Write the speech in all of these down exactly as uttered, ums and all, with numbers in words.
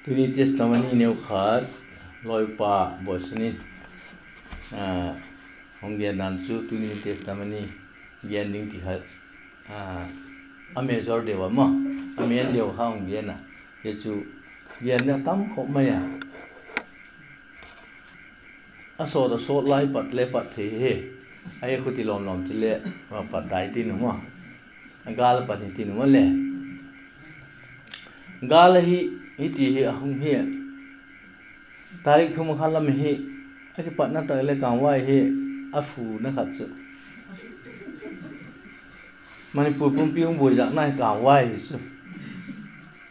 Tuni testimony neukhat, lawipa Boisun in, hung gen dan chu tuni testimony gen ding ti kha, a major deu a maw, a main deu kha hung gen a. Hi chu genna tam khop mai a. A sawt a sawt lai pat le pat thei hi. Ahi khuti lawm lawm chu le, a pat dai tin u maw. A gâl a pat hi tin u maw le. Gâl ahi, hiti hi a hung hi. Tarik thum a khan lam hi, a kipatna tak le kangvai hi, a funa khat chu Manipur pumpi hung buaizakna hi kangvai hi chu.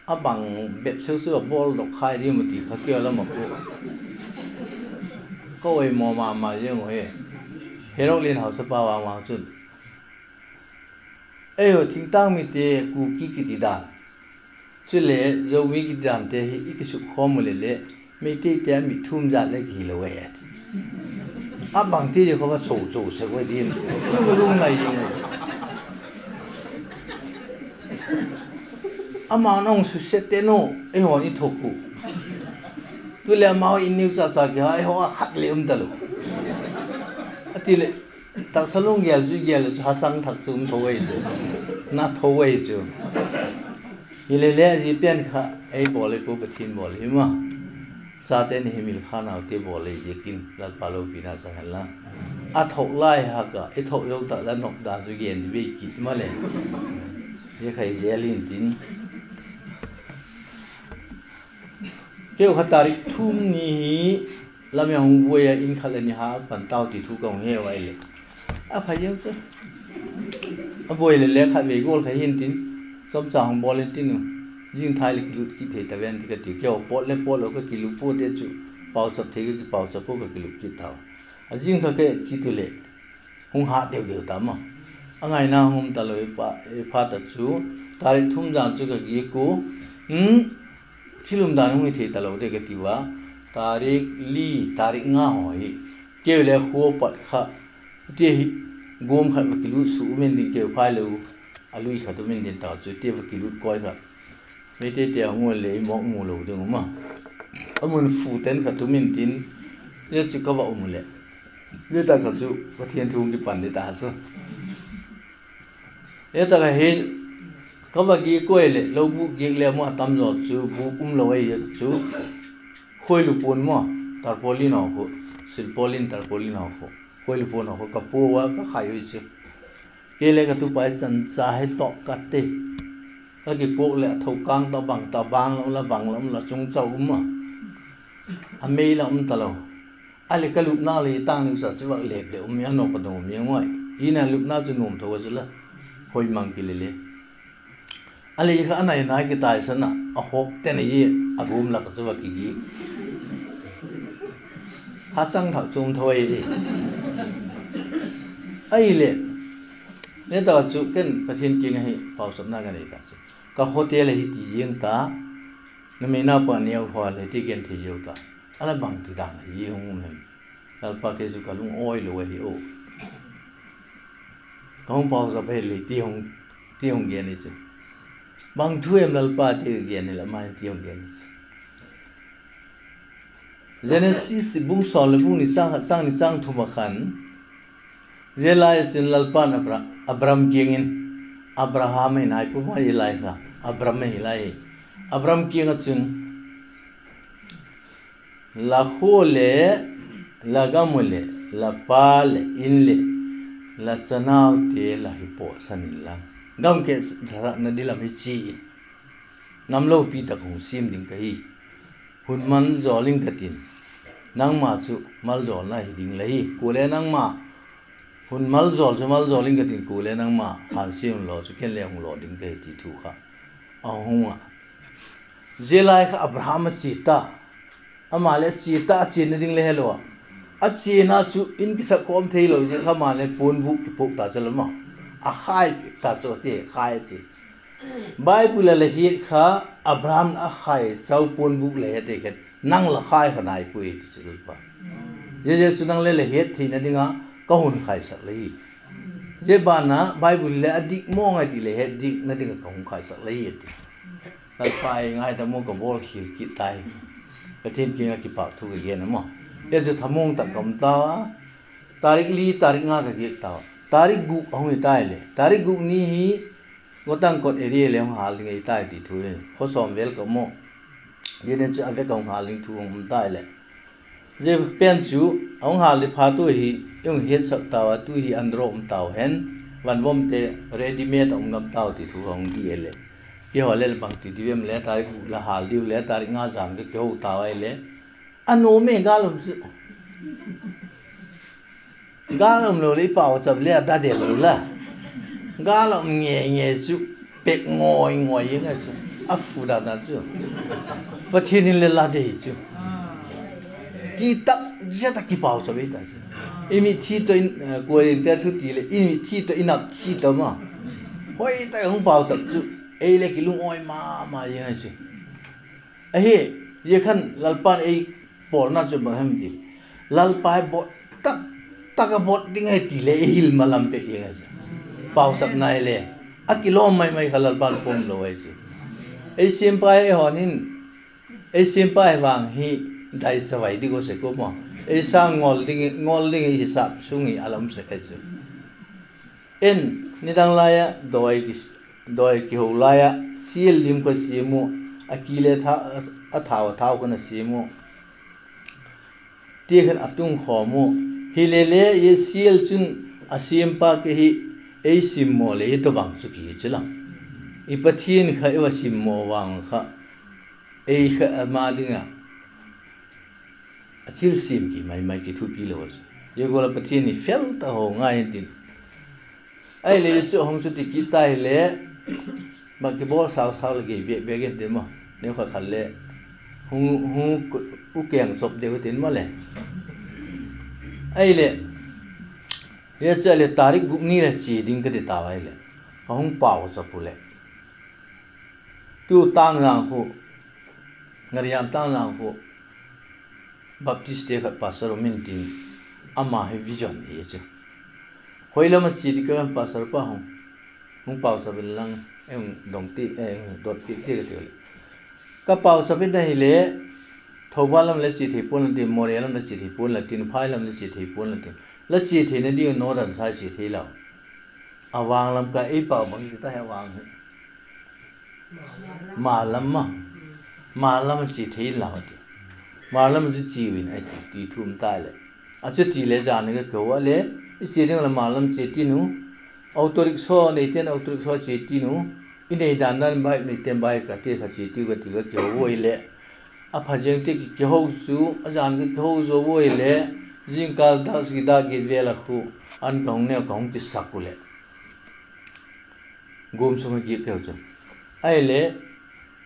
A bang bep seu chu a bawldok khai diam u ti kha keu lam a khu. Ka oimaw ma ma ziang u hi. Heroklin hausapa vang vang chun, eihaw thingtâng mite Kuki kiti dan, chule Zomi kiti dante hi i kisukkhawm u le le, Meiteite a mit thum zat le kihilo e, a ti. A bangti di kha va cho cho sek ua diam ti ka lungngai zing u. Amau nang susia te nu, eihaw'n i thok u. Tuleh amau in neu cha cha kiha, eihaw a khat le um talo, a ti leh, taksa lunggel chu i gel leh chu hachang thak chu um tho ei chu, na tho ei chu. Hile le zia pen kha ei bawl ei pua, Pathian bawl hi ma. Chate'n himil kha naute bawl ei ziakin Lalpa lopina chang hen la. A thok lai hak a i thok zo tak la nop dan chu gen di vei kit ma le. Zia khai zel intin, keu kha tarik thum ni hi lam a hung buai a, in khat le ni ha pan tau ti thu ka hung heu ahileh, a phai zing chu. A buai le le khatvei gual kha hintin, chomcha hung bawl intin u, zingthai leh kilut kit thei ta ven ti ka tiu. Keu pawt le pawt lo ka kilut pua te chu, pauchap thei ka kipauchap pua ka kilut kit tau. A zing kha ka et kit u leh, hung hat deu deu ta ma. A ngaina hung um talo phat a chu, tarik thum zan chu ka giak u, thil umdan hung hi thei talo de ka tiu a. Tarik li, tarik nga haw hi keu le khua pat kha, ti hi, guam khat va kilut suk um intin keu phai lo, a lui khat um intin ta chu ti va kilut kawi kha. Meiteite a hung u le i mawk mu lo ding u ma. A mun fu ten khat um intin, zia chu ka va um u leh, zia tak kha chu Pathian thu hung kipan di ta chu. Zia tak a hin ka va giak u leh, lou bûk giak le maw, a tam zaw chu bûk um lo ahi chu, khuailu puan maw, tarpaulin haw khu, silpaulin, tarpaulin haw khu, khuailu puan haw khu ka pua ua ka khai ui chu. Kei le ka tupa i chancha hi tawk ka ti. Ka kipuak leh a thokâng ta bang ta bang lam la bang lam la chung chau um a, a mei la um talo. A leh ka lupna le tâng neu cha chu vak lep le um i a, nop a dong um i a ngoi. Ina lupna chu nuam tho a chu la, hoi mang kile le. A leh kha a nai nai kitaisan a, a khawk ten a i, a gum lak a chu va kigi. Hachang thak chu um tho ahi. Ahileh, zia tak a chu ken Pathian kiang ahi pauchapna ka nei ta chu, ka khawte le hiti ziang ta, numei naupang neu haw le ti gen thei ziau ta. A la bang ti dan ahi hung um hem. Lalpa, kei chu ka lung awi lo ahi u. Ka hung pauchap ahi le ti hung, ti hung gen i chu. Bang thu em Lalpa ti gen i la mai ti hung gen i chu. Genesis bung sawm leh bung ni châng khat châng ni châng thum a khan, zia lai a chun Lalpa'n Abra-, Abram kiang in, Abraham ahi nai pua mai zia lai kha, Abram ahi lai. Abram kiang ah chun, la khua leh, la gam u leh, la pa leh in leh, la chanaute la kipawtsan inla, gam ketsakna ding lam hi chia in, nam lopi tak hung siam ding ka hi. Hun maljawl ing ka tin, nangma chu maljawlna hi ding la hi. Kuale nangma, hun maljawl chu maljawl ing ka tin, kuale nangma hânsia hun law chu ken le hung law ding ka hi ti thu kha a hung a. Zia lai kha Abraham a chia ta. Ama le a chia ta, a chiana ding le helo a, a chiana chu in kisak khawm theilo zia kha ama le puanbûk kipuak ta chu la ma, a khai piak ta chu a ti khai a chia. Bible a la hiat kha, Abraham a khai chau puanbûk la het e khen, nang la khai kha nai puai ti chu Lalpa. Zia chu nang le la hiat theina ding a ka hun khaisak la hi. Zia ban a Bible le a dik maw ngai ti la het dikna ding a ka hun khaisak la hi a ti. Lalpa ei ngaidam u ka bawl khial kit tai. Pathian kiang ah kipakthu ka gen a maw. Zia chu thamuang tak ka um tau a. Tarik li, tarik nga ka giak tau. Tarik guk a hung hi tai leh, tarik guk ni hi Gotangkot area leh hung hâl ding ahi tai ti thu in, khaw sawm vel ka um a. Zia ni chu a vek a hung hâl ding thu hung um tai leh, zia pen chu a hung hâl di phat u hi, i hung hiatsak tau a, tu hi an rawm tau hen, van vomte ready made a um ngam tau ti thu a hung di e leh, keihaw leh bangti di vem le, tarik guk la hâl diu le, tarik nga zan ka kiho tau ahileh, a nuam e gâl um chu. Gâl um lo leh i pauchap le a da del lo la. Gâl um nge nge chu, pek ngai ngai ing a chu, a fu dan dan chu. Pathian in le la dei chu, ti tak zia tak kipauchap ei ta chu. I mitthi tawh in, kuainte thu ti leh, i mitthi tawh i nap thi ta ma, hoi tak hung pauchap chu, ei le kilungawi ma ma ing a chu. Ahi, zia khan Lalpa'n ei pawlna chu bang hem ti, Lalpa hi bot tak tak a bot ding ahi ti le ei hil ma lam pek ing a chu. Pauchapna hile, a kilawm mai mai kha Lalpa'n pawm lo ahi chu. Ei siampa haw'n in, ei siampa hi vang hi dai chavai di go sek u maw. Ei sâng ngol ding, ngol ding hi sap sung hi a lam sek ahi chu. En, nidang lai ah, dawi kiho lai ah, sial lim kha siam u, a ki le a thau a thau khan a siam u, ti khan a tung khawm u. Hile le, zia sial chun a siampa kha hi, ei simmaw leh hi tawhbang chu kihi chu lam. I Pathian kha i va simmaw vang kha, ei kha ama ding ah a thilsiam ki mai mai kithupi lo a chu. Zia gual ah Pathian i fel ta ho ngai intin. Ahile chu hung chu ti kit ta hile, ma kibawl sau sau la gei bek bek intin maw. Neukhat khat le hung, hung u keng chop deu tin maw le. Ahile, zia chu le tarik guk ni leh chia ding ka ti tau ahile, a hung pauchap u leh, tu Tângjang khu, Ngariam Tângjang khu, Baptistte khat pastor um intin, ama hi vision ei chu. Khoi lam a chia di ka, pastor pa hung, hung pauchap inlang, ei hung dot piak ti ka ti leh, ka pauchap in ahile, Thoubal lam la chia thei pua'n la tin, Moreh lam la chia thei pua'n la tin, Phai lam la chia thei pua'n la tin, la chia theina diu Northern side chia thei lau. A vang lam ka ei pau bang ti ta hi a vang hi. Mal lam a, mal lam a chia thei inla ti. Mal lam a chia ui in ahi ti thum tai leh, a chia ti leh jan ka ko a le, i chia ding la mal lam chia tin u, auto rickshaw neite'n auto rickshaw chia tin u, i nei dan dan bike neite'n bike ka ti kha chia tiu ka ti ka kiho ui leh, a pha ziang ti kiho chu, a jan ka kiho zo ui leh, zingkal dak sagi dak giat vel a khu, an ka hung neu ka hung kisak u leh, gum sung a giak keu chu. Ahile,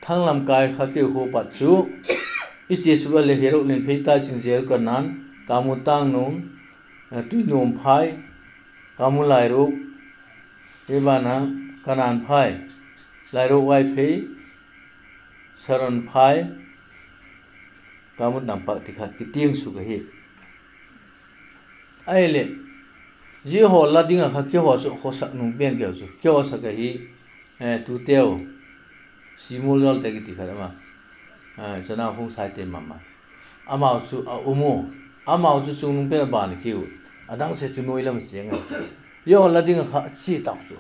Thanglamkai kha keu khu pat chu, i chia suk a le Herok Lenphei, Taiching, Jeru Kanan, Kamu Tangnuam, Tuinuam Phai, Kamu Lairuk, i ban a Kanan Phai, Lairuk Vaiphei, Saron Phai, Kamu Tampak ti khat kitiang suk ahi. Ahileh, zia haw la ding ah kha kihawsak nung pen keu chu kihawsak ahi. Tuteu, Simul Zawlte kiti khat ama, Chanau Phungsaite mama, amau chu a um u. Amau chu chungnung pen a ban kiu, a dang se chu nuai lam a chêng a. Zia haw la ding ah kha a chia tau chu.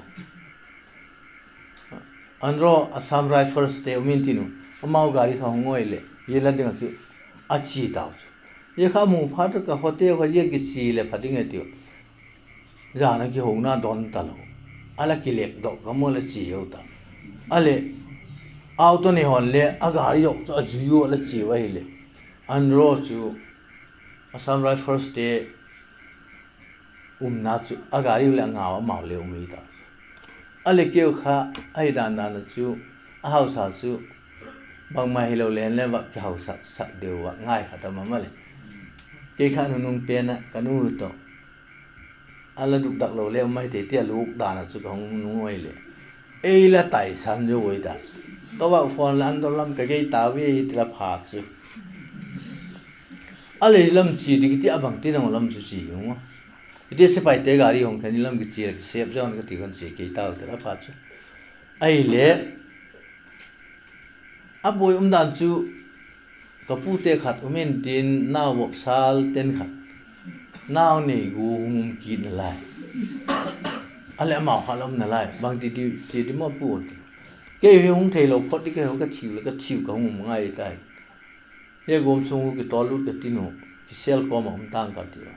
Anro Assam Rifleste um in tin u, amau gari kha hung ui leh zia la ding ah chu a chia tau chu. Zia kha mu phat ka khawte kha zia kichia leh pha ding e tiu. Jan a kihona don talo, a la kilekdok ka mu la chia u ta. A leh, auto nei hon le a gari dok chu a zui u a la chia u ahileh, Anro chu Assam Rifleste umna chu a gari u leh a ngau amau le um hi ta. A leh keu kha ahi dan dan a chu, a hausa chu bangma hilo le le va kihausak sak deu a ngai kha ta ma ma leh, kei kha nunung pen a ka nu tawh a la dukdak lo le um mai te ti a luk dan a chu ka hung nung ui leh, ei la taisan zo ui ta chu. Ka va phone la Anro lam ka gei tau ve ti la pha chu. A leh lam chia di kiti a bangti nang lam chu chia hung a. Iti sepaite gari hung khen lam kichia la kisep zawn ka ti khan chia kei tau ti la pha chu. Ahileh, A buai umdan chu, ka pute khat um intin, nau vop sal ten khat, nau nei gu hung um kit nalai. A leh amau khat la um nalai, bangti di chia di maw pu ti. Kei hi hung theilo phot di, kei hi ka thiu leh ka thiu ka hung um ngai tai. Hi guam sung u kitawl lut ka tin u, kisel kawm ah um tang ka ti a.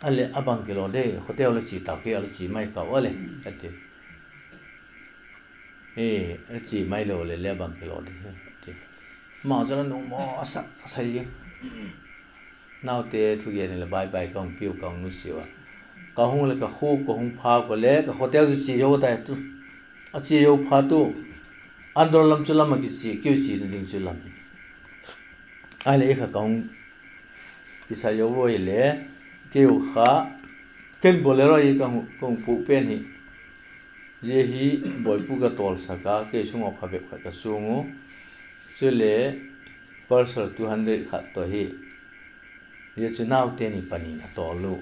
A leh a bang kilo de, khoteu la chia tau, kei a la chia mai kau a leh, a ti. E, a chia mai lo leh le bang kilo di, a ti. Amau chu la nung maw a sak sai i. Naute thugen leh bye bye ka hung piu ka hung nusiau a. Ka hung leh ka khua ka hung phâk u leh ka khoteu chu chia zo tai tu. A chia zo phat u, an dawr lam chu lam ah kichia, keu chiana ding chu lam. Ahileh i kha ka hung kisa zo u ahileh, keu kha, ken Bolero hi ka hung, ka hung puk pen hi. Zia hi Boipu ka tawlsak a, kei sung ah phabep khat ka chuang u. Chuleh Pulsar two hundred khat tawh hi. Zia chu naute ni pani a tawl u.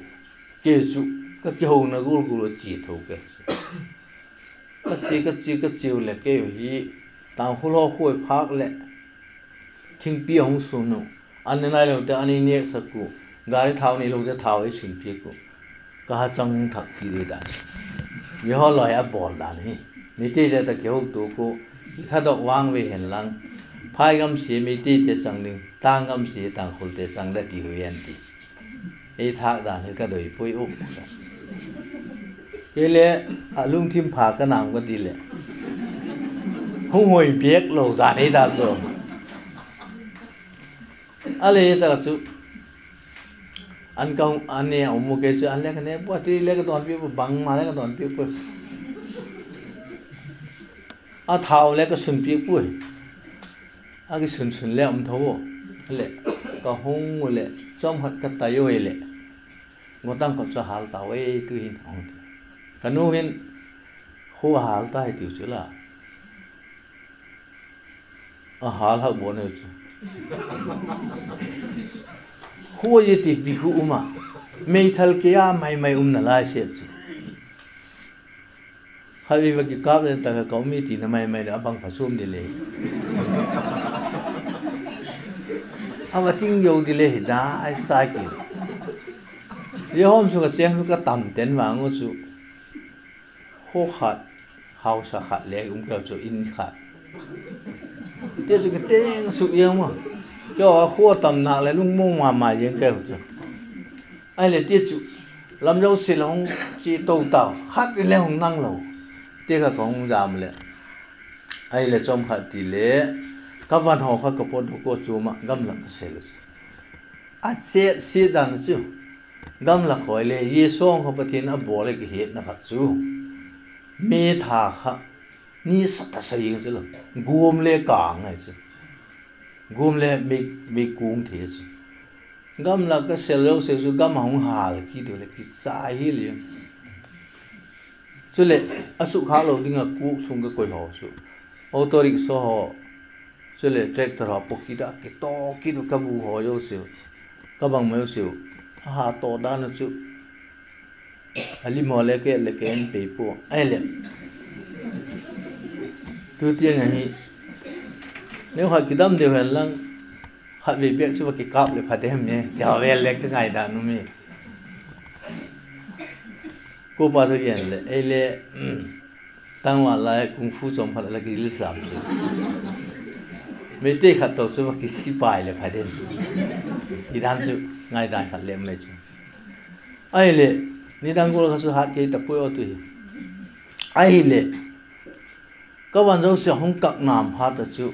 Kei chu ka kihona gual gual a chia tho ke. Ka chia, ka chia, ka chiau leh kei hi Tangkhul haw khuai phâk leh thingpi a hung sun u. An ne nailote an i nêksak u. Gari thau neilote thau ei sunpiak u. Ka hachang hung thak kit di dan. Zia haw lawi a bawl dan hi. Meiteite tawh kihotuak u, kithadok vang ve hen lang, phai gam sia Meiteite chang ding, tâng gam sia Tangkhulte chang la ti hu en ti. Ei thâk dan hi ka doi puai u. Kei le a lungthim pha ka nam ka ti leh, hung hoi piak lo dan ei ta chu. A le tak chu, an ka hung, an ne a um u, kei chu an le ka ne pua, ti le ka dawnpiak pua, bangma le ka dawnpiak pua. A thau le ka sunpiak puai. A kisun sun le um tho u. Leh, ka hung u leh, chawmkhat ka tai u leh, gawtang khat chu hâl tau e, tu hin hung ti. Ka nu hin, khua hâl ta hi tiu chu la. A hâl hak bawn e chu. Khua i ti bi khu um ah, meithal kei a mai mai umna lai set chu. Khatvei va kikâp le tak ah ka um i tina mai mai leh a bang pha chuam di le. A va ting zo di le hi dai sai ki. Zia hawm sung ah chêng chu ka tam ten vang u chu. Khua khat, hausa khat le um keu chu in khat. Ti chu ka teng suk ziang ma. Keu a khua tam nak leh lungmong ma ma ziang keu chu. Ahileh ti chu, lam zosia le hung chia to tau, khat in le hung nang lo. Ti kha ka hung jam leh. Ahileh chawmkhat ti le, ka van haw kha ka pawt dok ua chuam ah gamlak ka sel u. A chet sia dan chu, gamlak haw le, zia sawng kha Pathian a bawl e ka hiatna khat chu. May tha kha, ni sa ta sa ziang chu la, guam le kâng ai chu. Guam le mei, meikung thei chu. Gamlak ka sel zosia chu gam a hung hâl kit u leh kichai hi le. Chuleh, a sukkhâk lo ding ah kuak sung ka koi haw chu, auto rickshaw haw, chuleh tractor haw pawt kit a, kitaw kit u ka bu haw zosiau, ka bang mai zosiau. A ha taw dan u chu, a lim haw le ke le ke en pei pua. Ahileh, tu tiang ahi, neukhat kidam deu hen lang, khatvei bêk chu va kikâp leh pha dem e, ti haw vel le ka ngaidan um e. Kuapa thu gen leh, ei le, tangval lai kung fu chawm khat a la kizil sam chu, Meitei khat tawh chu va kisipai leh pha dem, ti dan chu ngaidan khat le um e chu. Ahileh, nidang gual kha chu hat kei ta puai aw tu hi. Ahileh, ka van zosia hung kâk nam phat a chu,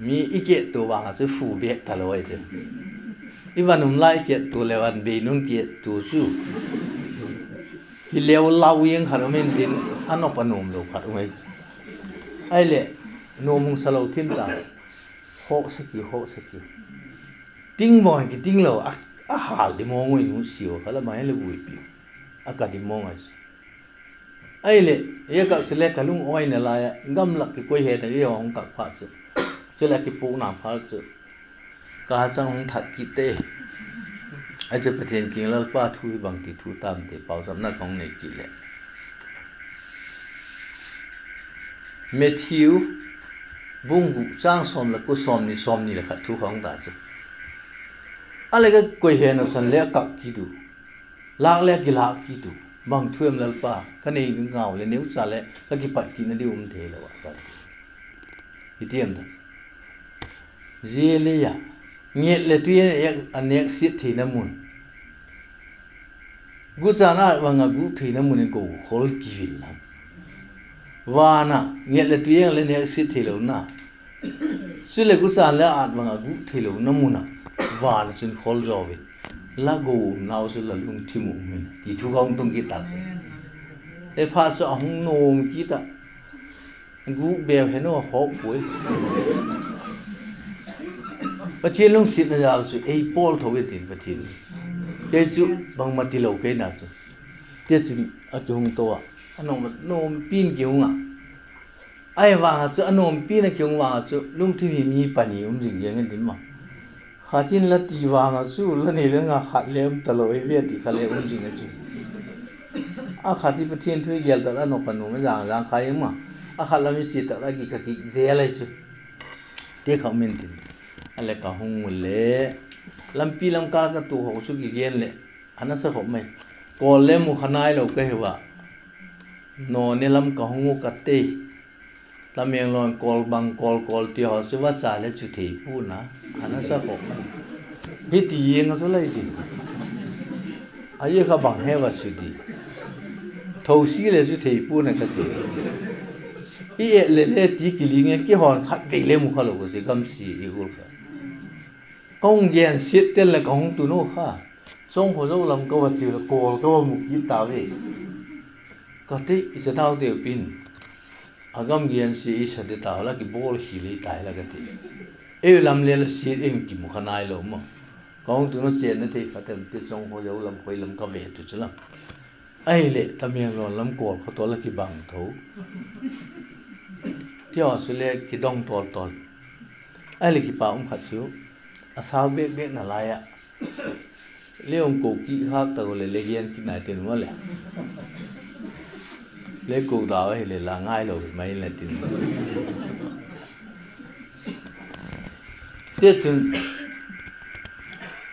mi i kiattua vang a chu fu bêk talo ai chu. I van um lai i kiattua leh van bei nung kiattua chu, hileu lau ziang khat um intin, a nop a nuam lo khat um ai. Ahileh, nuam hung sa lo thim ta. Khawksak i, khawksak i. Ting vang kiting lo, a, a hâl di mawng ui nusia kha la mai le buaipi. A ka di mawng ai. Ahileh, zia kâk chu le ka lung awi nalai a, gamlak kikoi hena i hung kâk phat chu, chuleh kipukna phat chu, ka hachang hung that kit te. A chu Pathian kiang Lalpa thu hi bangti thu tam ti pauchapna ka hung nei kit leh, Matthew Bung guk châng sawm leh kua, sawmni, sawmni leh khat thu kha hung ta chu. A leh ka koi hen a san le a kak kit u. Lâk le a kilâk kit u. Bang thu em Lalpa, ka nei ngau leh neucha leh ka kipat kitna ding um theilo a ka ti. Hi tiam ta. Zia lei a, nget leh tui a nêksiat theina mun, guchan ât vang a gûk theina mun in ko khol kivil a. Van a nget leh tui a le nêksiat theilona, chuleh guchan le ât vang a gûk theilona mun a, van a chun khol zaw in, la go umnau chu la lungthim uh um in, ti thu ka hung tung kit ta chu. E, phat chu a hung nuam kit a, gûk beu hen a khawk puai. Pathian lungsiatna jal chu ei pawl tho i tin Pathian. Kei chu bangma tilo kei na chu. Tichun a kihung to a, a nuam, nuampi'n kihung a. Ahi vang a chu a nuampi'n a kihung vang a chu lungthim hi mi pani um zing ziang in tin ma. Khat in la ti vang a chu la nei le nga khat le um talo ei ve ti kha le um zing a chu. A khat hi Pathian thu i gel tak la nop a nuam a jang jang kha i ma. A khat lam i chia tak la ki ka kik zel ai chu. Ti kha um in tin. A leh ka hung u le, lampi lam kâl ka tu ho chu kigen leh a nasa khop mai. Kawl le mu kha nailo ka hi ua. Nawne lam ka hung u ka tei. Tamenglong kawl bang kawl kawl ti haw chu vacha le chu thei pua'n a, a nasa khop mai. Hi ti ing a chu lai di. A zia kha bang he va chu di. Thosi le chu thei pua'n a ka ti. I et le le ti kiling e, kihon khat vei le mu kha lo ka si, gamsia i gual kha. Ka hung gensiat ten leh ka hung tun u kha, Chawngkhozo lam ka va chia leh kawl ka va mu kit ta ve. Ka ti, i cha tau teu pin, a gam gensia i sa di tau la kibawl hi lei tai la ka ti. Ei lam le la siat in kimu kha nailo maw. Ka hung tun u chenna thei kha tem ti, Chawngkhozo lam khoi lam ka ve tu chu lam. Ahileh Tamenglong lam kawl kha tawh la kibang tho. Ti haw chu le kidong tawl tawl. Ahileh kipak um khat chu, a sau bêk bêk na lai ah, le hung ko kit khâk tak u leh le gen kit nai tin u a leh, le ko dau ahileh la ngailo mai la tin. Tichun,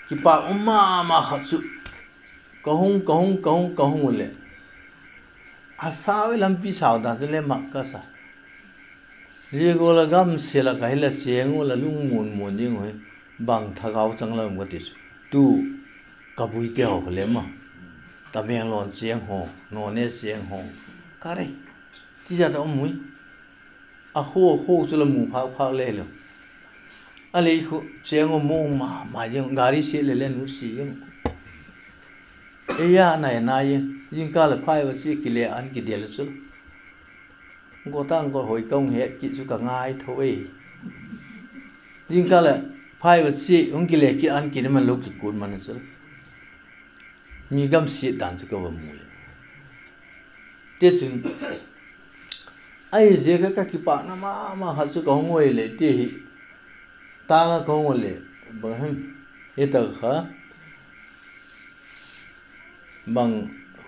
kipak um ma ma khat chu, ka hung, ka hung, ka hung, ka hung u leh, a sau i lampi sau dan chu le mak ka sa. Zia gual a gamsia lak ah hi la chêng u la lungmuan muan ding u hi, bang thagau chang lam ka ti chu. Tu ka buite haw kha le ma, Tamenglong chêng haw, Nawne chêng haw, ka re, ti zat a um ui. A kho, a kho chu la mu phâk phâk le lo. A lei khu chêng u mu ma ma zing, gari siat le le nusia zing. Ei a nai nai e, zingkal leh phai va chia kile an kidel chu. Gawtang gawt hoi ka hung het kit chu ka ngai tho e. Zingkal leh phai va chia hung kile kit an kine man lo kikun man chu. Mi gamsiat dan chu ka va mu le. Tichun, ahi ziak a ka kipakna ma ma khat chu ka hung ui leh ti hi, tâng a ka hung u leh, bang hem, hi tak kha, bang,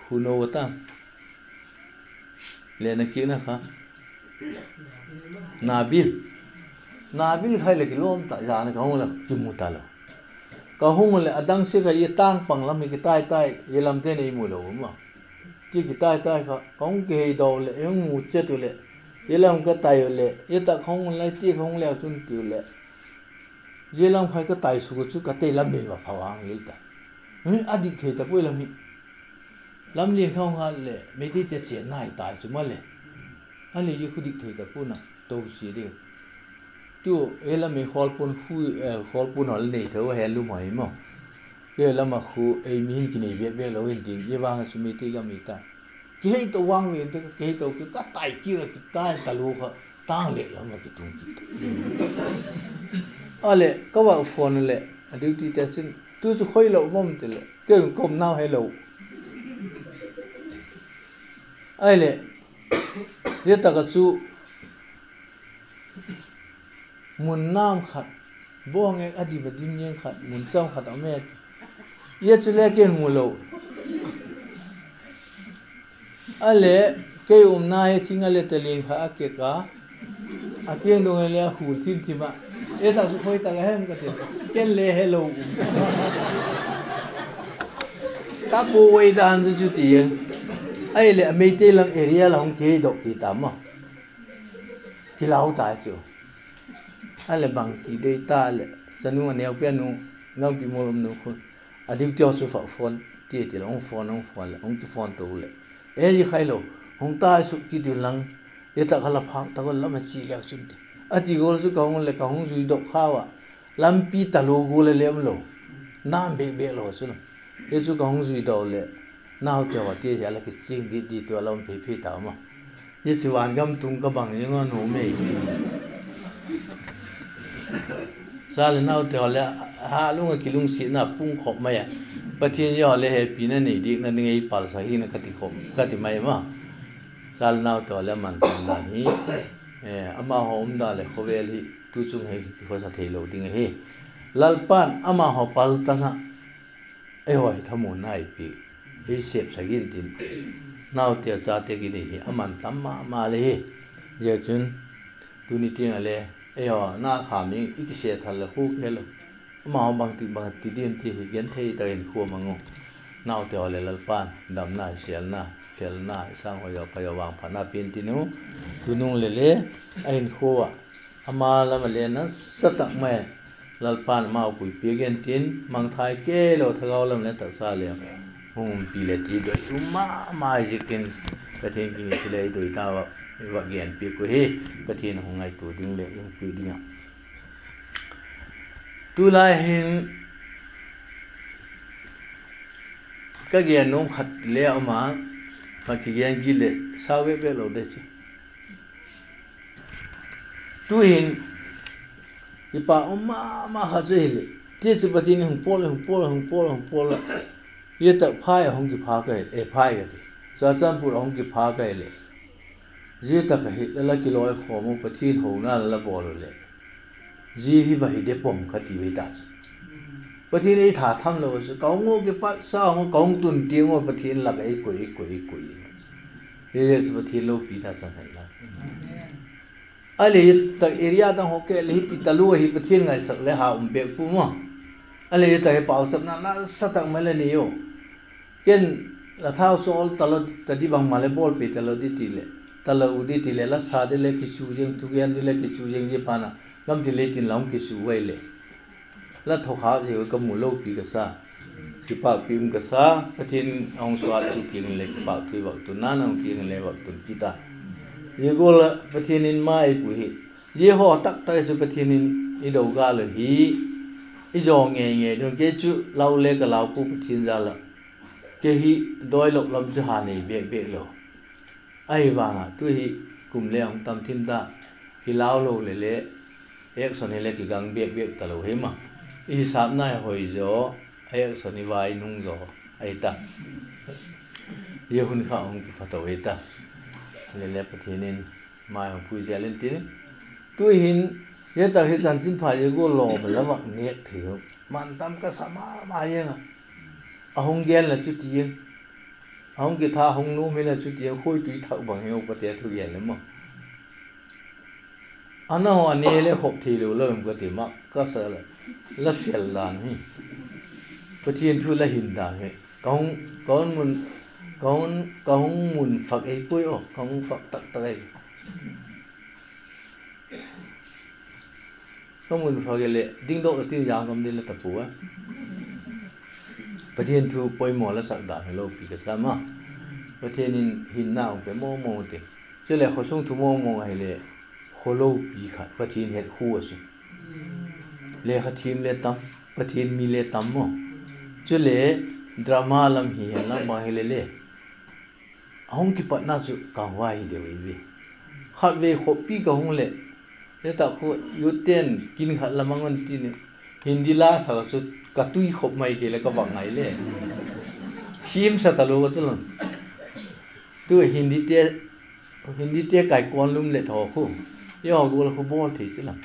huno ta, le na kikna kha, Nabil, Nabil khai leh kilawm ta, zan a ka hung u leh kimu talo. Ka hung u leh a dang sia kha i tâng pang lam hi kitai tai, i lamte nei mu lo um a. Ti kitai tai kha ka hung kihei daw leh, i hung mu chet u leh, i lam ka tai u leh, i tak hung u lai ti ka hung leu chun tiu leh, zia lam khai ka tai suk u chu ka tei lam in va pha vang hil ta. A dik thei ta puai lam hi. Lamlian kha hung hat leh Meiteite chênna hi tai chu maleh, a lei i khu dik thei ta pua'n a, to chia ding. Tu, e lam i khawlpun khu, khawlpun haw le nei tho a, he lum haw hi maw. He lam a khu ei mi hin kinei bêk bêk lo in ding, i vang a chu Meitei gam i ta. Kihei to vang ve inte, kihei to ki ka tai kit a, kitai talua kha, tâng leh lam a kitung kit. A leh ka va phone leh a duty te chun tu chu khoi lo mawm ti leh kei un ka umnau helo. Ahileh, zia tak a chu mun nam khat, bawng ek a dim a dim ziang khat, mun cham khat a um e. Zia chu le kei mu lo. A leh, kei umna hi thing a le talian kha a kek a. A piang dong le a khul thim thim ah, e tak chu khoi tak a hem ka ti. Ken le helo um. Ka buai dan chu chuti e. Ahileh a Meitei lam area la hung kihei dok ti ta maw. Kilau ta chu. A leh bangti dei ta leh, chanu a neu pen nu, Gangpimol um nu khu, a duty chu fa phone ti ti la, hung phone, hung phone leh, hung kiphone to leh, e, i khailo, hung tai suk kit inlang, i tak kha la phâk tak lam a chi leu chun ti. A ti gual chu ka hung leh ka hung zuidok khau ah, lampi talu gual a lem lo, nam bek bek lo chu la. Hi chu ka hung zuidok leh, naute haw ti hi a la kiching dit dit tu a la um phei phei ta maw. Hi chu van gam tung ka bang zing a nu mei. Cha leh naute haw leh, ha lung ah kilungsiatna pung khop mai a. Pathian haw leh hepina nei dikna ding ei palsak hi na ka ti khop, ka ti mai maw. Cha leh naute haw leh a man tam dan hi, amahaw um dan leh khawvel hi tu chung hi kikhawsa theilo ding ahi. Lalpa'n amahaw pal tan ah, eihaw hi thamuanna ei pi, ei sepsak intin, naute chate kinei hi a man tam ma ma le hi. Zia chun, tuni tiang ah le, eihaw na kha mi i kise thal leh khu kihelo, amahaw bangtik bang ti diam ti hi genthei tak in khua mang u. Naute haw leh Lalpa'n damna, sêlna, felna, i sâng haw zaw, ka zaw vangphatna pia intin u. Tunung leh le, a hinkhua ah, ama lam ah le nasa tak mai, Lalpa'n amau puipi a gen tin, mangthai kei lo thagau lam leh taksa le hung umpi leh ti doi um ma ma ziakin, Pathian kiang in chule i doi ta ua, i va genpiak u hi, Pathian hung ngaitua ding leh hung pui ding ah. Tulai hin ka gen nuam khat le um a, ka kigen kit leh sau vek vek lo de chu. Tu'hin kipak um ma ma kha chu hileh, ti chu Pathian hung pawl, hung pawl, hung pawl, hung pawl a, zia tak phai a hung kiphâk ahi, e, phai ka ti, Churachandpur a hung kiphâk ahileh, zia tak ahi la la kilawi khawm u, Pathian hona la la bawl u leh, zia hi va hi de pom ka ti ve ta chu. Pathian ei tha tham lo chu ka hung u, kipatsa hung u, ka hung tun tiang u Pathian lak ei koi, ei koi, ei koi. Hi chu Pathian lopi ta chan hei la. A le tak area dang haw kei le hi ti talu ahi, Pathian ngaisak leh ha um bek pu maw. A le tak hi pauchapna nasa tak mai la nei u. Ken la thau chawl talo ta di, bangma le bawlpi talo di ti leh, talo di ti leh, la sa di leh kichu ziang, thugen di leh kichu ziang, zia pan a gam ti le tin la hung kichu vai leh, la thokha zia ka mu lopi ka sa, kipakpi um ka sa. Pathian a hung suattu kiang in le kipakthu i vak tun, na hung kiang in le vak tun kit a. Zia gual ah Pathian in mai pui hi, zia haw tak tak chu Pathian in i do gâl u hi, i zaw ngei ngei ding. Kei chu lau le ka lau pua Pathian jal ah, kei hi dawilop lam chu ha nei bêk bêk lo. Ahi vang ah tu hi kum le hung tam thim ta, kilau lo leh le, action hi le kigang bêk bêk talo hi ma. I hisapna hi hoi zaw, action i vai nung zaw ahi ta. Zia hun kha hung kiphato hi ta. Le le Pathian in mai hung pui zel intin, tu'hin, zia tak hi chanchinpha zia gual lawm la vak nêk thei u, man tam ka sa ma ma ziang a. A hung gen la chuti in, a hung kitha hung nuam hi la chuti in, khuaitui thak bang hi upate thugen le maw. A na haw a ne le khop theilo la um ka ti ma ka sa la, la fel dan hi, Pathian thu la hin dan hi, ka hung, ka hung mun, ka hung, ka hung mun fak ei puai aw, ka hung fak tak tak ei. Ka mun fak e leh dingdok a tin zang kam ding la ta pua. Pathian thu poimaw la sak dan hi lopi ka sa ma. Pathian in hinna hung pe mawngmawng ti. Chuleh khawsung thu mawngmawng ahileh, khaw lopi khat Pathian het khu a chu. Lekha thiam le tam, Pathian mi le tam maw. Chule drama lam hi hen lam bang hile le, a hung kipatna chu kangvai hi deu ei ve. Khatvei khoppi ka hung leh, zia tak khu youth ten kin khat la mang un tin, Hindi la sak a chu ka tui khop mai kei le ka vak ngai le. Thiam sa talo ka chu lam. Tu Hindite, Hindite kaikawn lum leh thaw khu, zia haw gual khu bawl thei chu lam.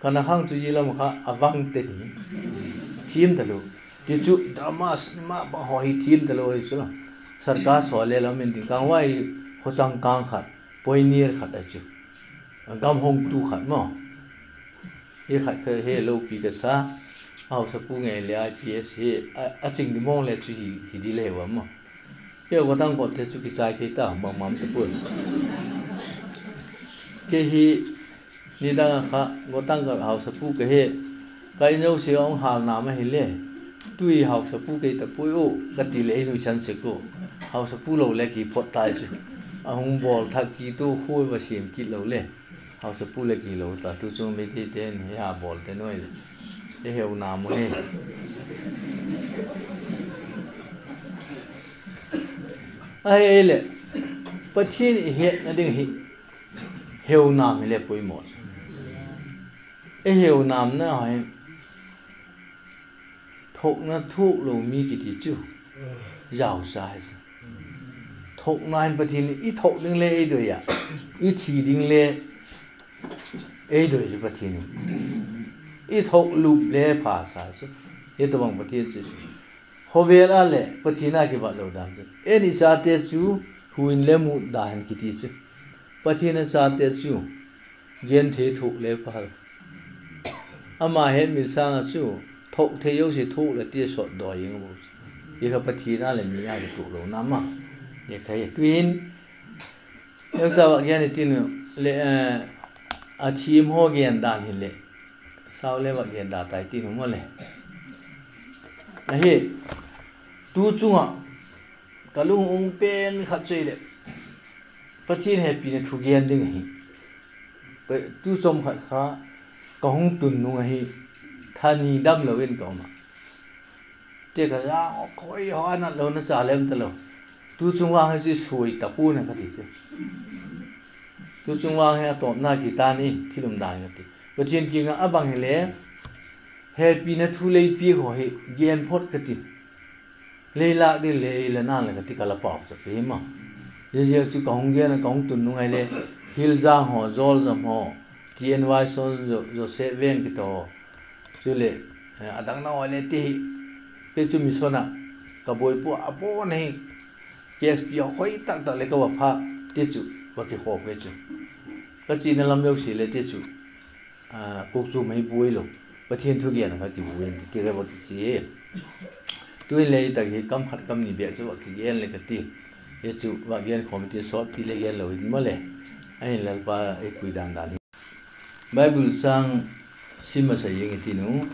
Ka na khang chu zia lam kha a vang te ni. Thiam talo. Ti chu drama, cinema bang haw hi thiam talo hi chu lam. Circus haw le lam in ding kangvai, khawchang kâng khat, pioneer khat a chu. gam hongtu khat maw, hi khat kha he lopi ka sa, hausapu ngei le I P S hi, a ching di mawng le chu hi, hi di le heu a maw. He gotang gotte chu kichai kei ta, bangmam ta puai. Kei hi nidang a kha gotang ka hausapu ka hi, ka in zosia hung hâlna ma hile, tui hausapu kei ta puai u ka ti leh ei nuisan sek u. Hausapu lo le kiphot tai chu. A hung bawl thak kit u, khua va siam kit lo le. Hausapu le kilo ta, tu chung Meiteite'n hi a bawlte nuai le, i heuna mu hi. Ahileh, Pathian i hetna ding hi heunam hile poimaw. I heunamna hi thokna thuak lo mi kiti chu zausa hi. Thokna hin Pathian i thok ding le ei doi a, i thi ding le ei doi chu Pathian in, i thok lup le pha sa chu. Hi tobang Pathian chu, khawvel a leh Pathian a kibat lo dan chu, en i chate chu hu in le mut da hen kiti chu. Pathian a chate chu genthei thuak le pha, ama hetmil sâng ah chu thok thei zosia thuak leh ti sawt dawi ing a bu. Hi kha Pathian a leh mi a kituak lona ma, hi kha hi. Tu'hin neucha vak gen i tin u le, a thiam haw gen dan hileh, sau le vak gen da tai tin u maw le. Ahi, tu chung ah ka lung um pen khat chu ahileh, Pathian hepina thugen ding ahi. Tu chawm khat kha ka hung tun nung ahi, tha ni damlo in ka um a. Te ka za, khoi haw a nat lo na cha lem talo. Tu chung vang hi chu suai ta pua'n a ka ti chu. Tu chung vang hi a tawpna kitan in thil umdan ka ti. Pathian kiang ah a bang hile, hepina thu lei piak haw hi gen phot ka ti. Lei lâk ding le ei la nan la ka ti, ka la pau chak hi ma. Ziaziak chu ka hung gen a ka hung tun nung ahile, Hiljang haw, Jawlzam haw, T N Y Son, Joseph Veng kiti haw, chuleh a dang nau le ti hi, kei chu mission ah ka buai pua, a bawn hi, K S P a khoi tak tak leh ka va pha, ti chu va kikhawk hi chu. Ka chiana lam zosia le ti chu, kukchu mei buai lo, Pathian thugen a kha kibuai in ti ti ka va kichi. Tu'hin le i tak hi kam khat kam ni bêk chu va kigen le ka ti. Hi chu va gen khawm ti sawtpi le gen lo in maw le. Ahin Lalpa ei pui dan dan hi. Bible châng sim masa ing i tin u.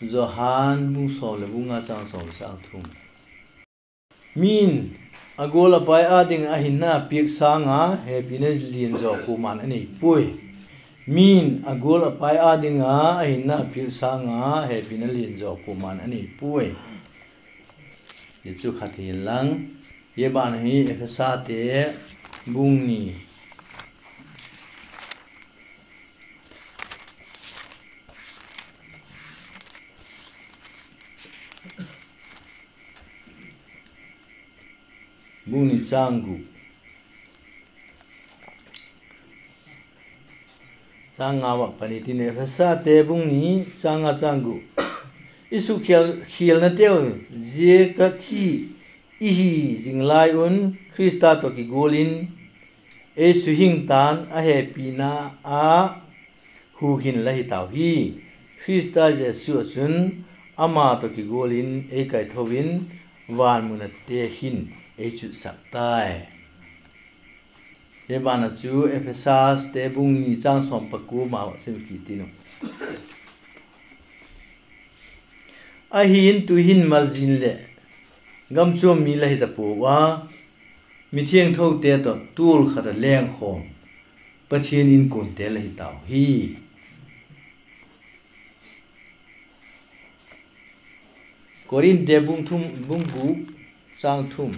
Johan bung sawm leh bung nga châng sawm leh châng thum. Min a gual a pai â ding a hinna piak sâng a hepina lian zaw kuama'n a nei puai. Min a gual a pai â ding a hinna piak sâng a hepina lian zaw kuama'n a nei puai. Hi chu khat hi inlang, hi ban hi Ephesate bung ni bung ni châng guk, châng nga vak pan i tin, Ephesate bung ni châng nga châng guk. I sukkhial, khialnateu, zia ka thi i hi zing lai un Khrista tawh kigual in ei suhing ta'n a hepina a hukhin la hi tau hi. Khrista Jesu ah chun ama tawh kigual in ei kaitho in van mun ah te hin ei chutsak tai. Hi ban ah chu Ephesaste bung ni châng sawm pakua ma vak sim kit in u. Ahi'n tu'hin malzin leh gamchuam mi la hi ta puau a, mithiangthote tawh tual khat ah lengkhawm Pathian inkuante la hi tau hi. Korinthte bung thum, bung guk châng thum.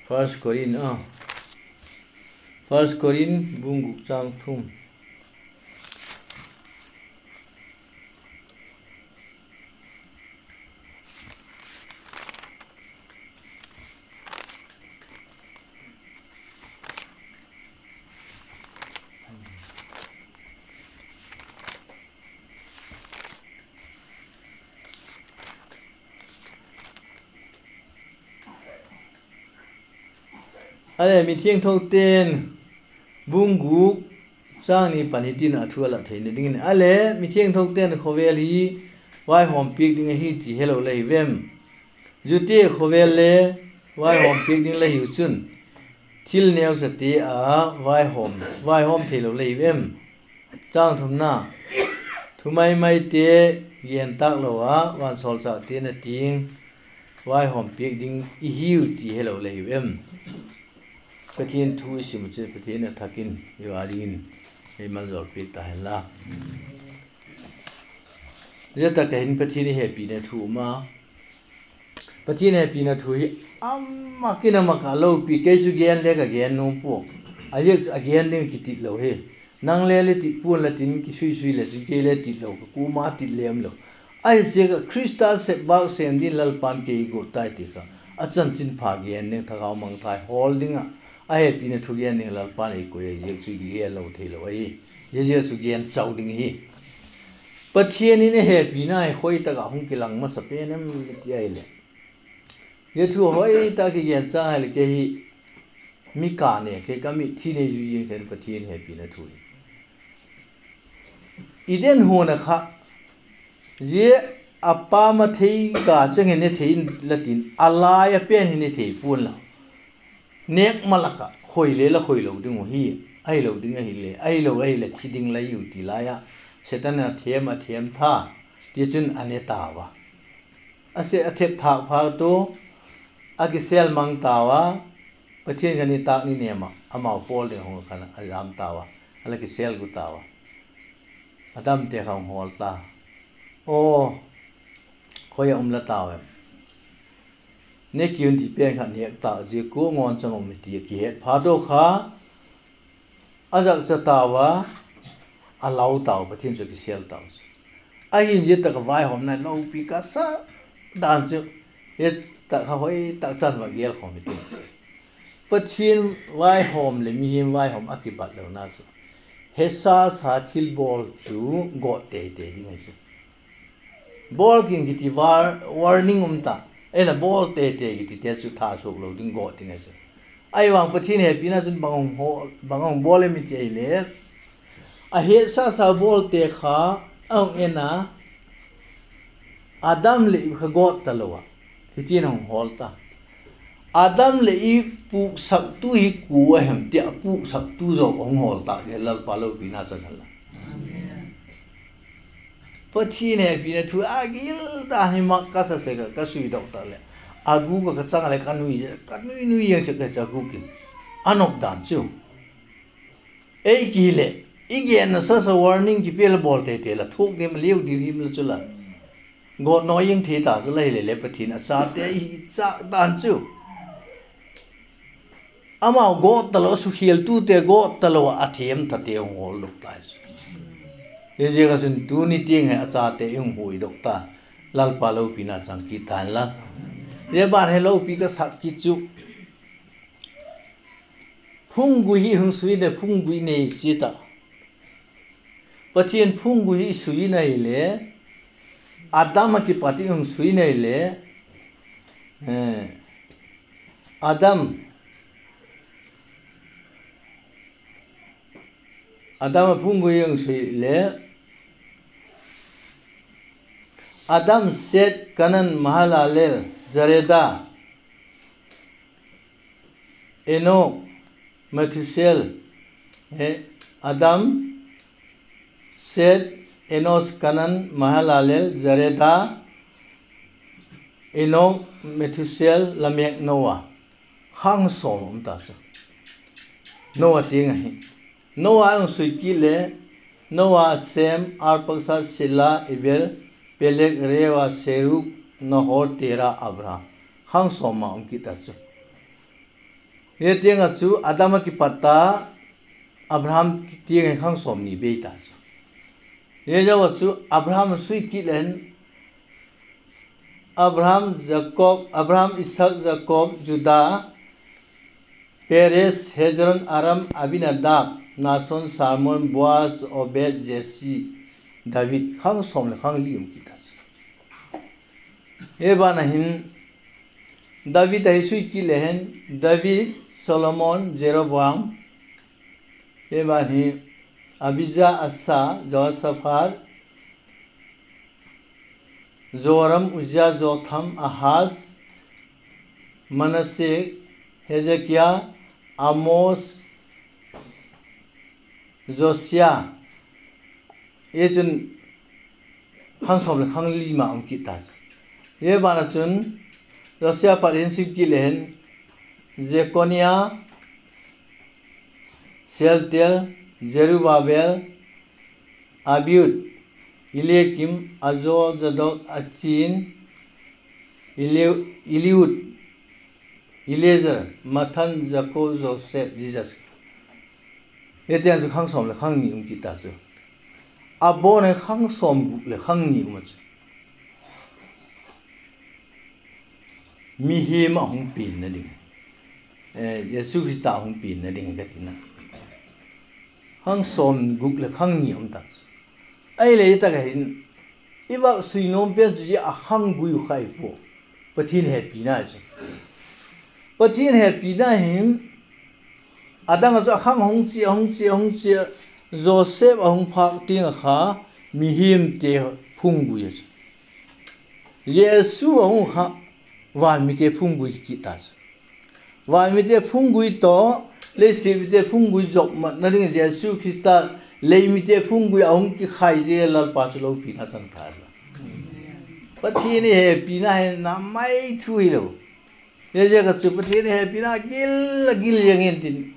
First Korinth, a, First Korinth bung guk châng thum. A leh mithiangthote'n bung guk châng ni pan hitin a thu a la theina dingin, a leh mithiangthote'n khawvel hi vaihawm piak ding ahi ti helo la hiu em? Zute khawvel le vaihawm piak ding la hiu chun, thil neuchate a vaihawm, vaihawm theilo la hiu em? Châng thumna, thumaimaite gen tâk lo a, vansawlchâkte na tiang vaihawm piak ding i hiu ti helo la hiu em? Pathian thu i sim u chu Pathian a thak in i va dingin ei maljawl piak ta hen la. Zia tak ah hin Pathian i hepina thu um a, Pathian hepina thu hi a mak in a mak a lopi, kei chu gen le ka gen nuam pua. A ziak chu a gen ding kitit lo hi. Nang le le tit pua'n la tin, kisuisui le chun kei le tit lo ka, kuama tit lem lo. Ahiziak ah Khrista sep bâk sêm dingin Lalpa'n kei guat tai ti kha, a chanchinpha gen ding, thagau mangthai hawl ding ah, a hepina thu gen ding Lalpa'n ei koi a, ziak chu i gen lo theilo ahi. Ziaziak chu gen chau ding hi. Pathian in a hepina hi khoi tak ah hung kilang masa pen em i ti ahileh, zia thu hoi tak kigen chang ahileh kei hi mi ka ne, kei ka mitthi nei zui ziang sen Pathian hepina thu hi. Eden huan a kha, zia a pa ma thei ka chang hin ne thei in la tin, a lai a pen hi ne thei pua'n la. Nêk ma lak ah khoi le la khoilo ding uh hi, ahilo ding ahileh, ahilo ahileh thi ding la hiu ti lai ah, Setan in a thêm, a thêm tha, tichun a ne tau a. A se a thep thâk phat tu, a kisêl mang tau a, Pathian kha nitâk ni nêm ah amau pawl ding hung khan a jam tau a, a la kisêl gu tau a. Adamte kha hung hawl ta. Aw, khoi ah um la tau em? Ne kiun ti pen kha nêk tâk zia kua ngawn chang um i ti a kihet phat u kha, a zakcha tau a, a lau tau, Pathian chu a kisêl tau chu. Ahin zia tak ah vaihawmna lopi ka sa dan chu, zia tak kha hoi tak chan va gel khawm i ti. Pathian vaihawm leh mihing vaihawm a kibat lona chu, hesa sa thil bawl chu gawt tei tei ding ahi chu. Bawl kin kiti warning um ta. Ela bawl tei tei kitite chu tha suak lo ding, gawt ding ahi chu. Ahivang Pathian hepina chun bang a hung bawl em i ti ahileh, a hesa sa bawlte kha a hung en a, Adam leh Eve kha gawt talo ah, hitin a hung hawl ta. Adam leh Eve puksaktu hi kua hem ti a puksaktu zaw a hung hawl ta, zia Lalpa lopina chang hen la. Pathian hepina thu a gil dan hi mak ka sa sek a, ka suidok tak leh, a gûk ah ka chang leh ka nui, ka nui nui ziang sek ka, a gûk in a nop dan chu. Ei ki leh, i genna sa sa warning kipe la bawl tei tei la, thuak dim liau di rim la chu la. Gawt nawi ziang thei ta chu la hileh le, Pathian a chate i châk dan chu, amau gawt talo, a sukhialtute gawt talo ah a thiam thate hung hawl dok tai chu. Ziaziak a chun tuni tiang hi a chate i hung huidok ta, Lalpa lopina chang kit ta hen la. Zia ban hi lopi ka sak kit chu, phunggui hi hung sui in, phunggui nei chiat ah, Pathian phunggui hi sui in ahileh, Adam ah kipat i hung sui in ahileh, Adam, Adam ah phunggui i hung sui leh, Adam, Seth, Kanan, Mahalalel, Jareda, Enok, Methusel, Adam, Seth, Enos, Kanan, Mahalalel, Jareda, Enok, Methusel, Lamek, Noa. Khang sawm um ta chu. Noa tiang ahi. Noa hung sui kit leh, Noa, Sem, Arpaksad, Sela, Eber, Peleg, Reu, Serug, Nahor, Tera, Abraham. Khang sawm ma um kit ta chu. Zia tiang ah chu Adam ah kipat ta, Abraham tiang hi khang sawmni bei ta chu. Zia zo ah chu Abraham sui kit leng, Abraham, Jakob, Abraham, Isak, Jakob, Juda, Peres, Hezron, Aram, Abinadab, Nason, Salmon, Boaz, Obed, Jesi, David, khang sawm leh khang li um kit ta chu. Hi ban ah hin, David ahi sui kit le hin, David, Solomon, Jeroboam, hi ban hi, Abija, Asa, Jehoshaphat, Joram, Uzia, Jotham, Ahaz, Manase, Hezekia, Amos, Josia, hi chun khang sawm leh khang li ma um kit ta chu. Hi ban ah chun Josia pat hin sim kit le hin, Jekonia, Sealtiel, Zerubbabel, Abiud, Eliakim, Azor, Zadok, Achin, Eli-, Eliud, Eleazar, Mathan, Jakob, Joseph, Jisas. Hitiang chu khang sawm leh khang ni um kit ta chu. A bawn a khang sawmguk leh khang ni um a chu. Mihing a hung pianna ding, Jesu Khrista hung pianna ding ka tina. Khang sawmguk leh khang ni um ta chu. Ahileh i tak ah hin, i vak sui nuam pen chu zia a khang gui uh kha i pua. Pathian hepina chu, Pathian hepina hin, a dang ah chu a khang hung chia, hung chia, hung chia, Joseph a hung phâk tiang ah kha mihingte phunggui a chu. Jesu a hung kha, van mite phunggui kit ta chu. Van mite phunggui tawh, leiset mite phunggui zopmatna ding Jesu Khrista, lei mite phunggui a hung kikhai zia Lalpa chu lopina chang ta chu. Pathian i hepina hi na mai thu hilo. Ziaziak ah chu Pathian i hepina gil a gil ziang intin,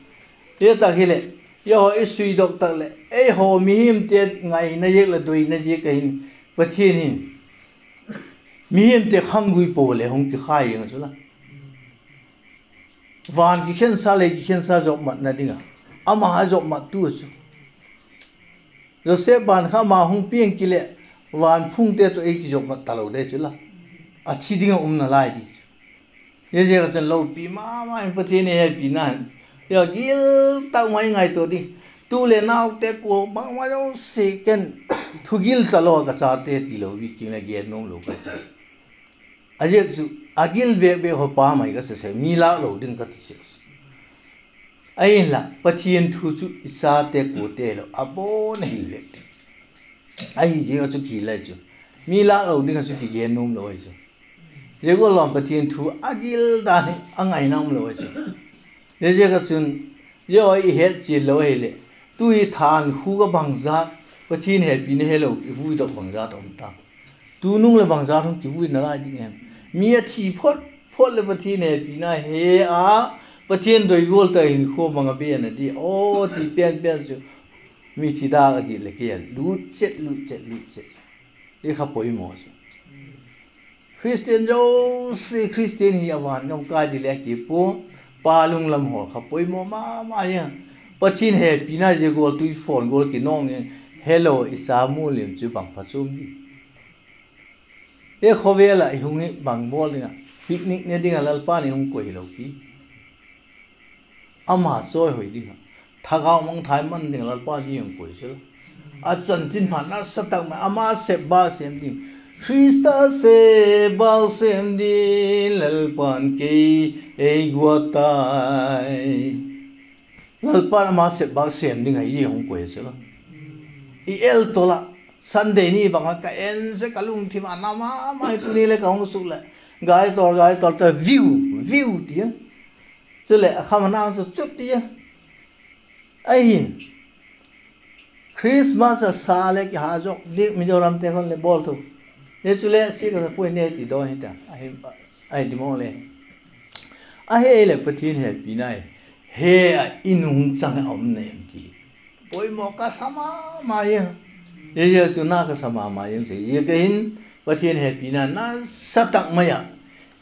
hi tak hileh, eihaw i suidok tak leh eihaw mihingte ngaina ziak leh doina ziak ah hin, Pathian hin mihingte khang gui pua leh hung kikhai ziang a chu la. Van kikhensa, lei kikhensa zopmatna ding a, ama zopmattu chu. Joseph ban kha ama hung piang kit leh, van phungte tawh ei kizopmat talo de chu la. A thi ding ah um nalai ding chu. Ziaziak ah chun lopi ma ma in Pathian i hepina hin, a gil tak mai ngaitua ding. Tu leh naute kua bangma zosia ken thugil talo ka chate tilo i king leh gen nuam lo ka chu. A ziak chu, a gil bêk bêk haw pa mai ka sa sek, mi lâk lo ding ka ti sek. Ahinla Pathian thu chu i chate kuate lo a bawn a hil lek ding. Ahi ziak ah chu kilai chu, mi lâk lo ding ah chu kigen nuam lo ahi chu. Zia gual lam Pathian thu a gil dan hi a ngaina um lo ahi chu. Ziaziak ah chun, zia i hetchian lo ahileh, tu hi thankhuk ah bangzat, Pathian hepina helo i vuidok bangzat a um ta. Tunung leh bangzat hung kivui nalai ding em? Mi a thi phot phot leh Pathian hepina he a, Pathian doi gual tak hinkhua bang a bena di aw ti pen pen chu, mi thi dâk a git leh kei a lut chet, lut chet, lut chet. I kha poimaw chu, Khristian zosia, Khristian hi a van gam kai di le a kipua, pa lunglam hawl kha poimaw ma ma a. Pathian hepina zia gual tuifawn gual kinawng in, helo i sa mu lim chu bang pha chuam di. E khawvel ah i hung hi bang bawl ding ah, picnic ne ding ah Lalpa'n ei hung koi hilo pi. Ama chawihoi ding ah, thagau mangthai man ding ah Lalpa'n ei hung koi chu la. A chanchinpha nasa tak mai, ama sep bâk sêm ding, Khrista sep bâk sêm ding Lalpa'n kei ei guat tai. Lalpa'n ama sep bâk sêm ding ah ei hung koi chu la. I el tawh la, Sunday ni bang ah ka en sek, ka lungthim a na ma ma hi, tuni leh ka hung suk leh, gari tawr, gari tawr ta, viu, viu ti a. Chuleh a kham a nang chu chut ti a. Ahin, Christmas a sa leh kiha zawk dik, Mizoramte khun leh bawl tho. Hi chuleh si ka sa puai ne ti dawn hita, ahi, ahi di maw le. Ahileh Pathian hepina hi, he a i nungchang a um na em ti, poimaw ka sa ma ma a. Hi hi chu na ka sa ma ma a, zia ka hin, Pathian hepina nasa tak mai ah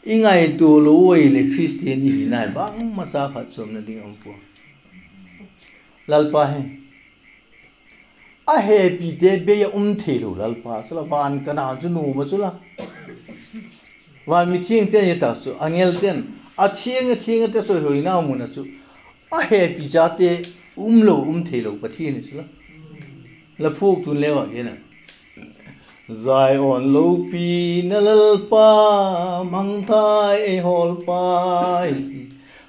i ngaitua lo ui leh Khristian i hina hi bangmacha phatchuamna ding um pua. Lalpa hi a hepite bei ah um theilo Lalpa chu la, van Kanaan chu nuam a chu la. Van mithiangte'n zia tak chu, angelte'n, a thiang a thiang a ti a, chawihoina mun ah chu a hepi chate umlo, um theilo Pathian hi chu la. La phuak tun leu ah gen a, Zion lopina Lalpa, mangthai ei hawlpa hi,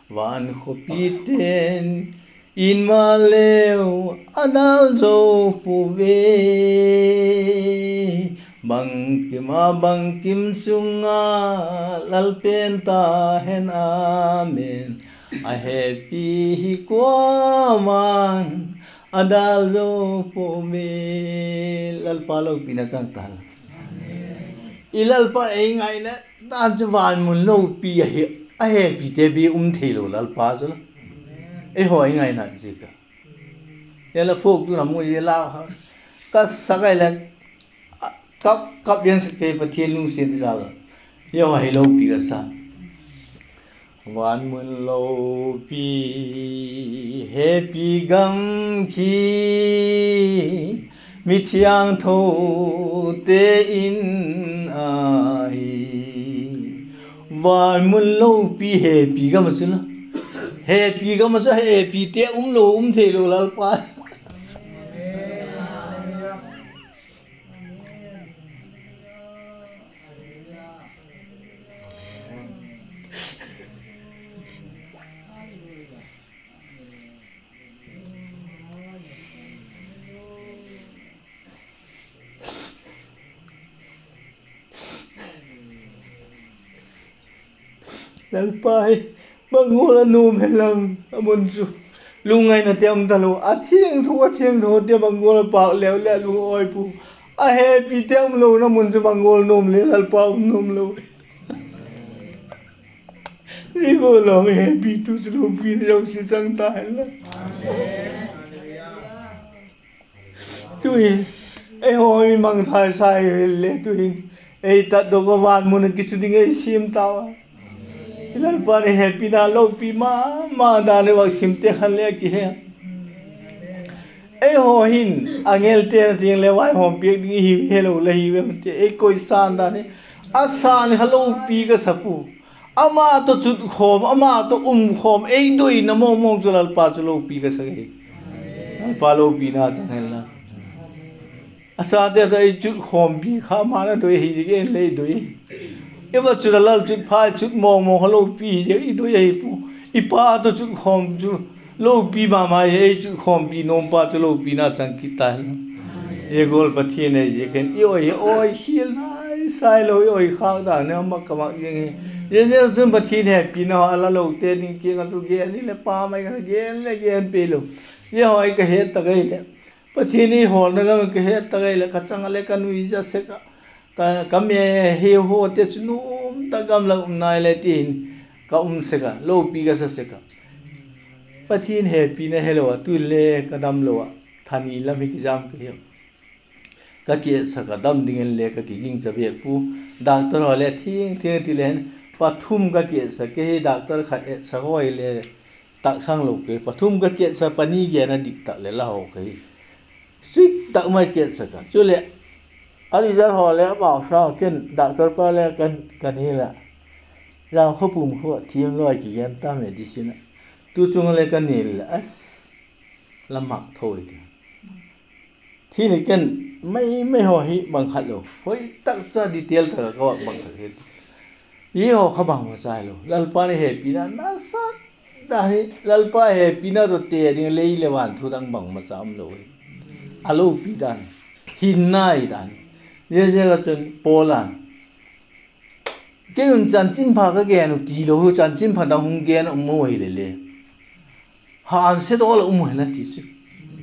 Van khawpite'n in maleu a dal zo puau ve. Bangkim a bangkim chung ah Lal pen ta hen, amen. A hepi hi kuama'n a dal zo puau ve. Lalpa lopina chang ta hen. I Lalpa ei ngaina dan chu van mun lopi ahi, a hepite bik um theilo Lalpa chu la. Eihaw i ngaina ziak a. Ei la phuaktu na mu i la, ka sak ai le, kap kap ing sek kei, Pathian lungsiat jal a. Eihaw hi lopi ka sa. Van mun lopi, hepi gam khi, mithiangthote in ahi. Van mun lopi hepi gam ah chu la, hepi gam ah chu hepite umlo, um theilo Lalpa. Lalpa hi bang gual a nuam hen lang a mun chu, lungngainate um talo, a thiangtho, a thiangthote bang gual a pâk leu leh a lung a awi pua. A hepite umlona mun chu bang gual nuam le Lalpa um nuam lo. Zia gual lo hepitu chu lopina zosia chang ta hen la. Tu'hin eihaw mi mangthai sa hile tu'hin ei tatdok a van mun a kichu ding ei siam tau a. I Lalpa'n ei hepina lopi ma ma dan ei vak simte khan le a kihe. Eihaw hin angelte na tiang le vaihawm piak ding i hiu helo la hiu em ti ei koisan dan hi, a san kha lopi ka sa pua. Ama tawh chutkhawm, ama tawh umkhawm, ei doina mawngmawng chu Lalpa chu lopi ka sa hi. Lalpa lopina chang hen la. A chate tawh ei chutkhawmpi kha ama'n a doi hi ziak in le i doi. I va chut a lal chut pha, chut mawngmawng kha lopi hi ziak i doi ahi pua. I pa tawh chutkhawm chu lopi ma ma hi, ei chutkhawmpi nuampa chu lopina chang kit ta hen. Zia gual Pathian ei ziak in i awi hi awi khial nai sai lo, i awi khâk dan hi a mak ka mak ziang hi. Zia ziak chun Pathian hepina haw a la lote ding kiang ah chu gen hi leh pa mai ka gen le gen pei lo. Zia haw hi ka het tak ahileh, Pathian ei hawlna gam ka het tak ahileh ka chang ah leh ka nuiza sek ah, ka, ka me hi hawte chu nuam tak gam la um nai le ti hin ka um sek a, lopi ka sa sek a. Pathian hepina helo a tu le ka damlo ah, tha ni lam hi kizam ka hi. Ka kietsak a, dam dingin le ka kigingcha bêk pua. Doctor haw le thiang thiang ti le hin, pathum ka kietsak, kei hi doctor khat etsak haw hile taksang lo kei, pathum ka kietsak, pani gen a dik tak leh la haw ka hi. Strict tak mai kietsak a. Chuleh a result haw le a pau sa, ken doctor pa le ka, ka ni la, Zangkhawpum khu thiam lawi kigen ta, medicine a. Tu chung le ka ni la, a la mak tho i ti. Thil hi ken mai mai haw hi bang khat lo, hoi tak cha detail tak a ka vak bang khat hi. Zia haw kha bangmacha hilo, Lalpa'n ei hepina nasa dan hi, Lalpa hepina tawh te ding lei leh van thu dang bangmacha umlo hi. A lopi dan, hinna hi dan. Zia ziak a chun Paul in, kei un chanchinpha ka gen uh tilo, chanchinpha dang hung gen um u hile le, hânsia dawl a um u hen a ti chu.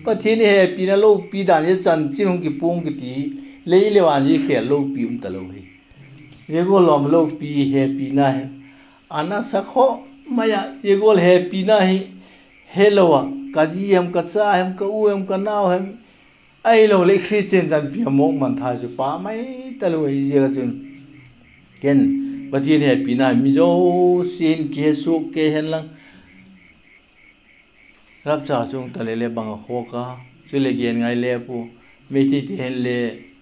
Pathian hepina lopi dan hi chanchin hung kipuang kiti, lei leh van hi khêl lopi um talo hi. Zia gual lawm lopi hepina hi a nasa kha mai a, zia gual hepina hi helo a, ka zi hem, ka cha hem, ka u hem, ka nau hem, ahiloleh Christian tanpi a mawk man tha chu pa mai talo hi ziak a chun, ken Pathian hepina mi zosia in kihesuak kei hen lang, rapture chung ta le le bang a khawk a, chule gen ngai le pua, Meiteite hen le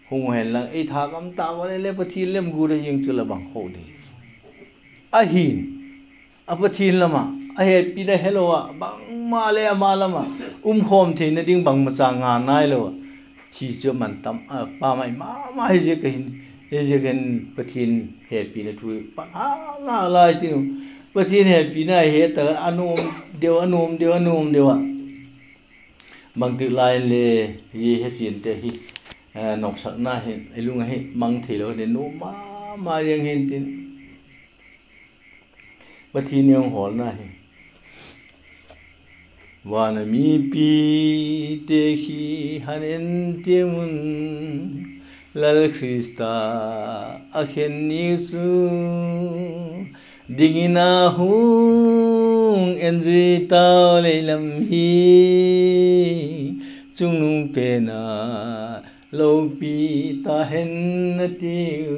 hung hen lang, ei tha kam ta va le le Pathian lemguat a zing chu la bang khawk ding. Ahin, a Pathian lam ah a hepina helo a, bangma le ama lam ah um khawm theina ding bangmacha nga nailo a thi chu man tam a, pa mai ma ma hi ziak a hin, hi ziak in Pathian hepina thu pan a la lai tin u. Pathian hepina he ta a nuam deu, a nuam deu, a nuam deu a. Bangtik lai le, hi hechiante hi, noksakna hi i lung ah hi mang theilo hi nuam ma ma ziang hintin. Pathian i hawlna hi, van a mipite khi han en tiang un, Lal Khrista a khen ni chu dingin a hung en zui tau lei lam hi, chungnung pen a lopi ta hen a tiu.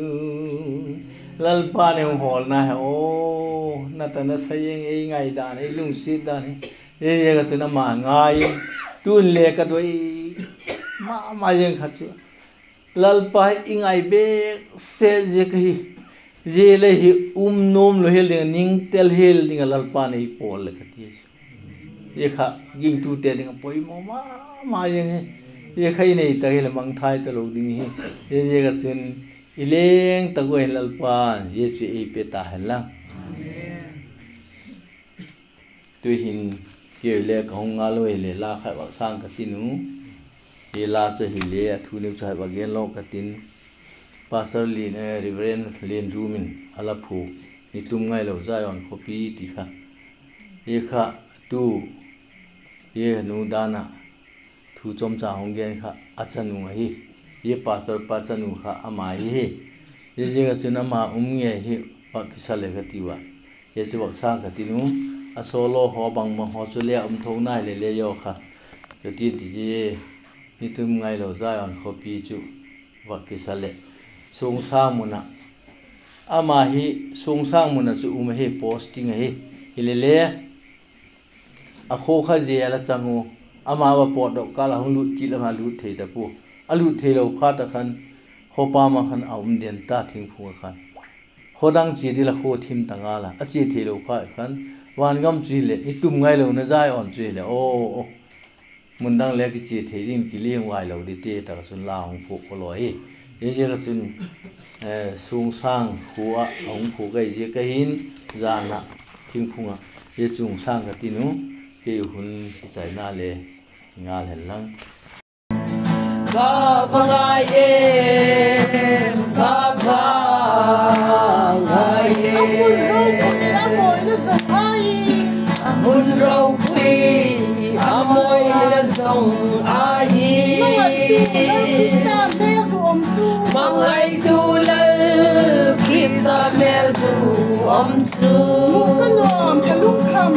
Lalpa'n ei hawlna hi aw, na ta nasa ziang ei ngaidan, ei lungsiat dan hi, ei ziak ah chun ama ngai in, tun le ka doi ma ma ziang khat chu, Lalpa hi i ngai bêk set ziak ahi. Zia lei hi um nuam lo hial ding ah, ning tel hial ding ah Lalpa'n ei pawl leh ka ti chu. Zia kha gingtute ding ah poimaw ma ma ziang hi. Zia kha i nei tak hileh mangthai talo ding hi. Zia ziak ah chun i leng tak ua hin Lalpa'n zia chu ei pe ta hen lang. Tu'hin kei le ka hung ngal ua hileh la khat vak sâng ka tin u. Hi la chu hile a thu neu chu hai vak gen lo ka tin. Pastor Reverend Lianzum in a la phuak, Ni tum ngailo Zion khawpi ti kha. Hi kha tu, hi nu dan ah thu chomcha hung gen kha a chanu ahi. Hi pastor pa chanu kha ama hi hi. Hi ziak ah chun ama um ngei hi, vak kisa leh ka ti ua. Hi chu vak sâng ka tin u. A solo haw bangma haw chu le a um tho nai le le zaw kha ka tin ti hi. Ni tum ngailo Zion khawpi chu vak kisa leh, Suangsâng mun ah, ama hi Suangsâng mun ah chu um ahi, posting ahi. Hile le, a khaw kha zia la chang u, ama va pawtdok kâl a hung lut kit lam a lut thei ta pua. A lut theilo phat a khan, khawpa ma khan a um den ta, thingphung a khan. Khaw dang chia ding la khaw thim ta ngal a, a chia theilo phat khan, van gam chu hileh, i tum ngailona Zion chu hileh aw, mun dang le kichia thei ding kiliang vailo ding ti tak ah chun la hung phuak kha lo hi. Hi ziak ah chun, Suangsâng khua ah a hung phuak ahi ziak ahi'n, zan ah thingphung ah hi Suangsâng ka tin u. Kei hun kichaina le ngal hen lang. Ka va ngai e, ka va ngai e. A mun ropui, a mawina zong ahi. Mangngaitu Lal Khrista mêl tu um chu. Ka nuam ka lungkham